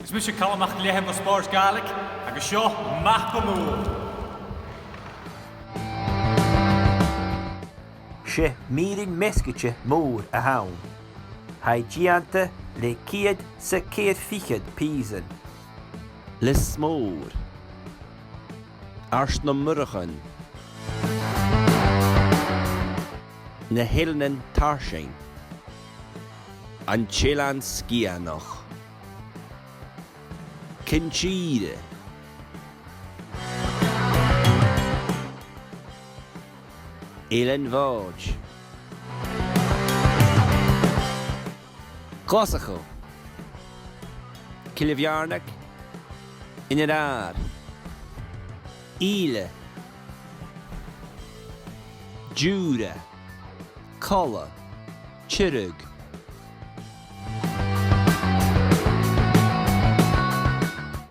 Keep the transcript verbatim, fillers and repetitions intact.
Is mise Calum MacIllEathain bho Spòrs Gàidhlig, agus seo mapa mòr. 'S e mìrean measgaichte mòr a th' ann. Tha i dèanta le ceud 's a ceithir fichead pìosan. Lios Mòr. Àird nam Murchan. Na h-Eileanan Tarsainn. An t-Eilean Sgitheanach. Cinn Tìre. Eilean Mhòid. Glaschu. Cille Mheàrnaig. Inbhir Àir. Ìle. Diùra. Colla. Tiriodh.